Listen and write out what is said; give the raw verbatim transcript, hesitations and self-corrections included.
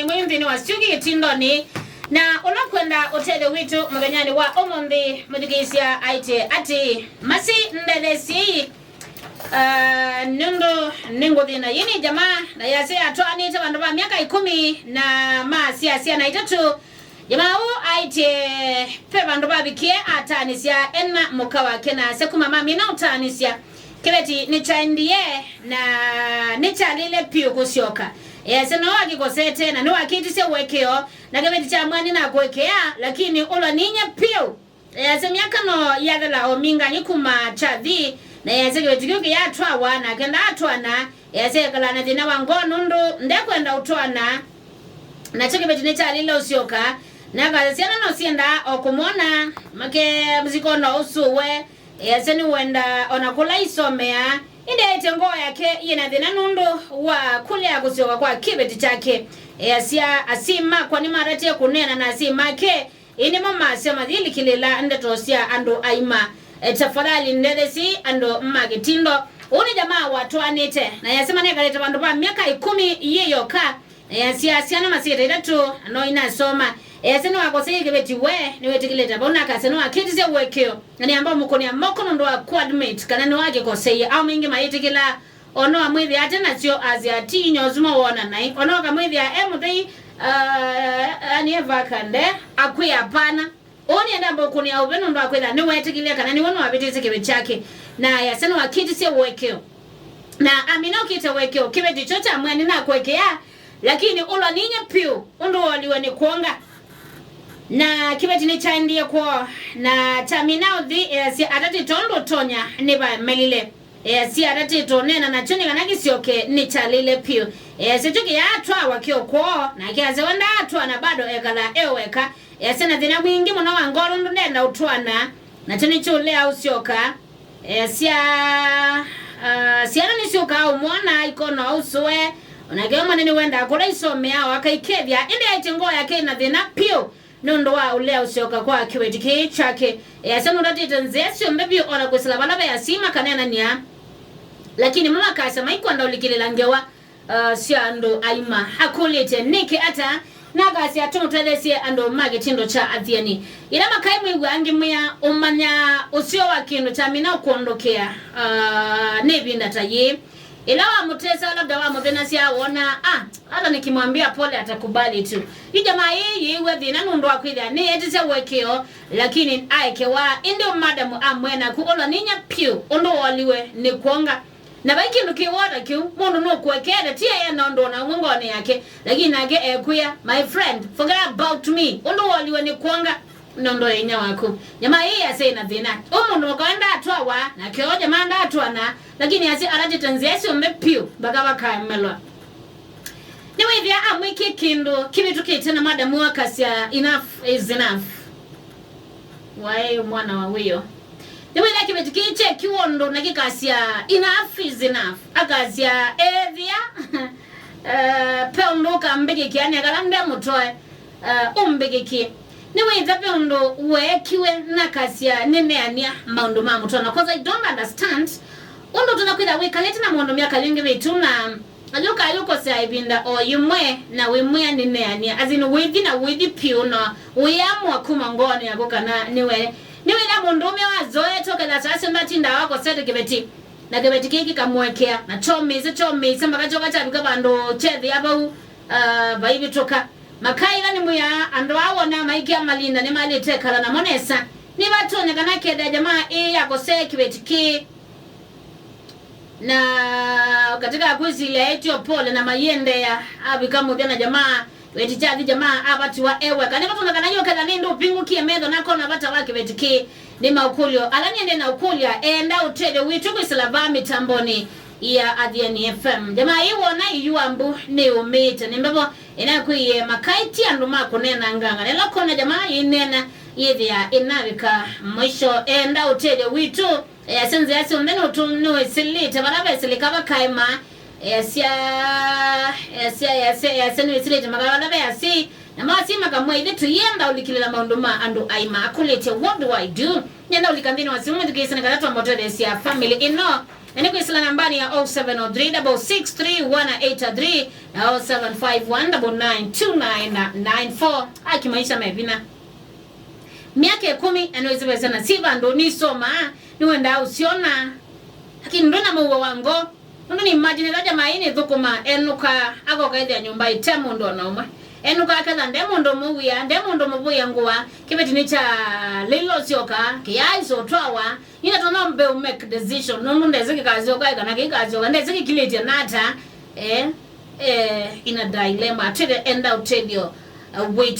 Mwĩ nthĩnĩ wa syũki kĩtindonĩ, na ũla kwenda ũtethyo witũ mũthenyanĩ wa ũmũnthĩ, mũthikĩĩsya aĩtye atĩĩ, masi ndethesyei, ah, nũndũ nĩngũthĩna. Yĩ nĩ jamaa, na yasya yatwaanĩte vandũ va myaka ĩkũmi na maasya syana itatũ. Jamaa ũũ aĩtye ve vandũ vavikie ataanĩsya ena mũka wake, na asya kuma mamina ũtaanĩsya, kĩveti nĩkyaendie na nĩkyalile piũ kũsyoka. Easya no akĩkosete na nĩwakĩtisye ũekeo, na kĩveti kya mwani na kũekea, lakini ũlwa ninyie piũ. Easya myaka no yathela o mingangĩ kuma kyathi, na easya kĩveti kĩu kĩyatwawa, nake ndaatwana. Easya ekala na thĩna wa ngoo nũndũ ndekwenda ũtwana. Nakyo kĩveti nĩkyalile ũsyoka, na akasya syana no syendaa o kũmwona, make sikona ũsũwe. Easya nĩwenda ona kũla isomea, ĩndĩ aĩtye ngoo yake yĩna thĩna nũndũ wa kũlea kũsyoka kwa kĩveti kyake. Easya asyai makwa nĩmatatie kũneena na asyai make, ĩndĩ mo masya mathilikĩlĩla ndeto sya andũ aima. E, tafadhali ndethesyei andũ ma kĩtindo. Ũũ nĩ jamaa watwaanĩte, na easya manekalĩte vandũ va myaka ĩkũmi yĩ yoka. Easya syana masiĩte itatũ, na no inasoma. Easya nĩwakoseie kĩveti we, nĩwĩtĩkĩlĩte vau, na akasya nĩwakĩtisye ũekeo, na nĩamba ũmũkũnĩa moko nũndũ wa kũadmit kana nĩwakĩkoseie. Aũme aingĩ mayĩtĩkĩlaa, ona wamwĩthĩa ate nasyo, asya ti inya ũsu mawona naĩ. Ona ũkamwĩthĩa e mũthei, ah, ani e vaka nde, akwĩa hapana. Ũũ nĩenda mbũkũnĩa ũve nũndũ wa kwĩthĩa nĩweetĩkĩlile kana nĩwe nĩwavĩtĩsye kĩveti kyake, na easya nĩwakĩtisye ũekeo. Na amina ũkĩte ũekeo, kĩveti kyo kya mwene na kũekea, lakini ũlwa ninyie piũ ũndũ wooliwe nĩ kwonga. Na kĩveti nĩkyaendie kwoo, na kyamina ũthi, easya atatĩte ũndũ ũtonya nĩvamelile. Easya atatĩte ũneena nakyo nĩ kana kĩsyoke nĩkyalile piũ. Easya kyo kĩyatwawa kyo kwoo, nake asya we ndaatwana bado ekala e weka. Easya na thĩna mwingĩ mũno wa ngoo nũndũ ndenda ũtwana, nakyo nĩkyũlea ũsyoka. Easya, ah, syana nĩsyũkaa ũmwona ikona ũsũe, onake we mwene nĩwendaa kũla isomeaa o akaikethya, ĩndĩ aĩtye ngoo yake ĩna thĩna piũ nũndũ wa ũlea ũsyoka kwa kĩveti kĩĩ kyake. Easya nũtatĩte nzĩa syonthe vyũ ona kwĩsĩla vala ve asyai makaneenanĩa, lakini mo makasya maikwenda ũlikĩlĩla ngewa, uh, sya andũ aima. Akũlĩtye nĩkĩ ata, na akasya tũmũtetheesye andũ ma kĩtindo kya athiani. Ĩla makaĩ mwĩw'aa ngĩmwĩa ũmanya ũseo wa kĩndũ kyamina ũkwondokea, uh, nĩ ĩvinda ta yĩĩ. Ĩla wamũtesa, labda wamũthenasya, wona, ah, hata nikimwambia pole atakubali tu. Yu jamaa ĩĩ yĩĩw'a thĩna nũndũ wa kwĩthĩa nĩyeetisye ũekeo, lakini aekewa. Ĩndĩ madamu amwĩa naku ũlwa ninyie piũ ũndũ wooliwe nĩ kwonga. Na vai kĩndũ kĩ wota kĩu, mũndũ nũkũekete, ti eye na ũndũ ona ũmwe ngoonĩ yake, lakini nake ekwĩa, my friend, forget about me, ũndũ wooliwe nĩ kwonga. Nũndũ ya inya waku. Jamaa ĩĩ yasya ĩna thĩna. Ũ mũndũ mũka we ndaatwawa, nake o jamaa ndaatwana, lakini yasya atatĩte nzĩa syonthe piũ, mpaka vakaemelwa. Nĩwĩthĩa amwĩkie kĩndũ kĩvĩtũkĩte na madamu akasya, enough is enough. Waĩ mwana wa wĩo. Nĩwĩthĩa kĩveti kĩĩ kyekiwa ũndũ na kĩkasya, enough is enough. Akasya, ethĩa, eh, pe ũndũ ũkambĩkĩkĩa nĩ kana ndemũtwae. Uh, ũmbĩkĩkie. Nĩwĩthĩa ve ũndũ weekiwe nakasya nĩneany'a maũndũ ma mũtwaano, 'cause I don't understand ũndũ ũtonya kwĩthĩa wĩkalĩte na mũndũ myaka yĩngĩ vĩtu na ayũka ayũkosea ĩvinda o yĩmwe na wĩmwĩa nĩneany'a, as in wĩthi na wĩthi piũ na wĩamũa kuma ngoonĩ yaku kana nĩwe. Nĩwĩthĩa mũndũũme wazoete ũkethĩa saa syonthe atindaa wakosete kĩveti na kĩveti kĩĩ kĩkamũekea na kyomĩĩsya kyomĩĩsya mpaka kyoka kyavika vandũ kyethĩa vau, uh, vaivĩtũka. Makaĩla nĩmwĩaa andũ aa wonaa maikĩa malinda nĩmalĩte kala namo nesa. Nĩvatonyekana kethĩa jamaa ĩĩ yakosee kĩveti kĩĩ. Na katika kwĩsilya etio pole na maiendeea, avika mũthya na jamaa kĩveti kyathi jamaa avatiwa e weka. Nĩvatonyekana yu kethĩa nĩ ndũpingũkie metho nakona vata wa kĩveti kĩĩ. Nĩ maũkũlyo ala nĩende na ũkũlya eenda ũtethyo witũ kwĩsĩla vaa mĩtambonĩ ya Athiani F M. Jamaa ĩĩ wona iyua mbu nĩyũmĩĩte nĩ mbevo. Ĩnakwĩie makaĩ ti andũ ma kũneena nganga. Nĩla kona jamaa yĩneena yĩthĩa ĩnavika mwisho. Enda ũtethyo witũ. Easya nzĩa syonthe nũtũ nĩwĩsĩlĩte vala vesĩlĩka vakaema. Easya, easya, easya, easya nĩwĩsĩlĩte maka vala ve asyai. Na asyai makamwĩa ithe tũyenda ũlikĩlĩla maũndũ ma andũ aima. Akũlĩtye, what do I do? Nĩenda ũlika nthĩnĩ wa simu mwĩthukĩĩsye nĩ kana twamba ũtetheesya family ĩno. Na nĩ kwĩsĩla nambani ya oh seven oh three double six three one eight three na oh seven five one double nine two nine nine four. Aki maisha me vinya. Myaka ĩkũmi, na nĩwĩsĩ ve syana syĩ vandũ nisomaa, nĩwendaa ũsyona. Lakini ndwĩ na mũuo wa ngoo. Nũndũ nĩ imagine ĩla jamaa ĩĩ nĩthũkũmaa, enũkaa, akoka ethĩa nyũmba ĩte mũndũ o na ũmwe. Enũkaa aketha nde mũndũ mũwĩa, nde mũndũ mũvũĩa ngũa, kĩveti nĩ kya lĩlo syoka, kĩyaaisa ũtwawa. Nina tona mbe u make decision, nũndũ ndesĩ kĩkasyoka, kana kĩkasyoka, ndesĩ kĩkilĩtye nata. Eh, eh, ina dilemma, atwĩte enda ũtethyo, uh, wĩtũ.